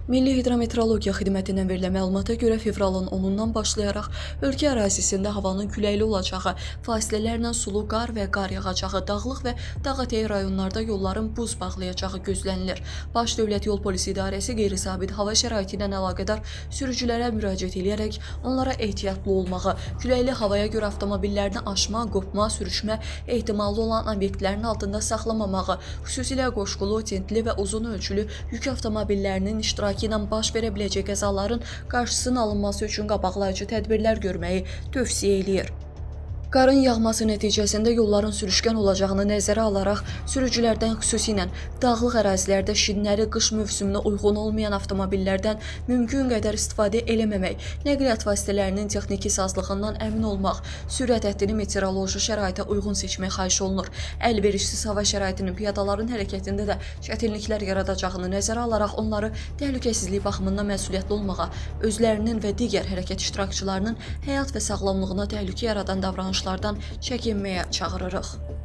Milli Hidrometeorologiya Xidmətindən verilən məlumata görə fevralın 10-undan başlayaraq ölkə ərazisində havanın küləkli olacağı, fasilələrlə sulu qar və qar yağacağı, dağlıq və dağətəyi rayonlarda yolların buz bağlayacağı gözlənilir. Baş Dövlət Yol Polisi İdarəsi qeyri-sabit hava şəraiti ilə əlaqədar sürücülərə müraciət eləyərək onlara ehtiyatlı olmağı, küləkli havaya görə avtomobillərini aşma, qopma, sürüşmə ehtimalı olan obyektlərin altında saxlamamağı, xüsusilə qoşqulu, tintli və uzun ölçülü yük avtomobillərinin iştirakı ilə baş verə biləcək qəzaların qarşısının alınması üçün qabaqlayıcı tədbirlər görməyi tövsiyə eləyir. Qarın yağması nəticəsində yolların sürüşkən olacağını nəzərə alaraq sürücülərdən xüsusilə dağlıq ərazilərdə şinləri qış mövsümünə uyğun olmayan avtomobillərdən mümkün qədər istifadə eləməmək, nəqliyyat vasitələrinin texniki sazlığından əmin olmaq, sürət həddini meteoroloji şəraitə uyğun seçmək xahiş olunur. Əlverişsiz hava şəraitinin piyadaların hərəkətində də çətinliklər yaradacağını nəzərə alaraq onları təhlükəsizlik baxımından məsuliyyətli olmağa, özlərinin və digər hərəkət iştirakçılarının həyat və sağlamlığına təhlükə yaradan davranışlardan çəkinməyə çağırırıq.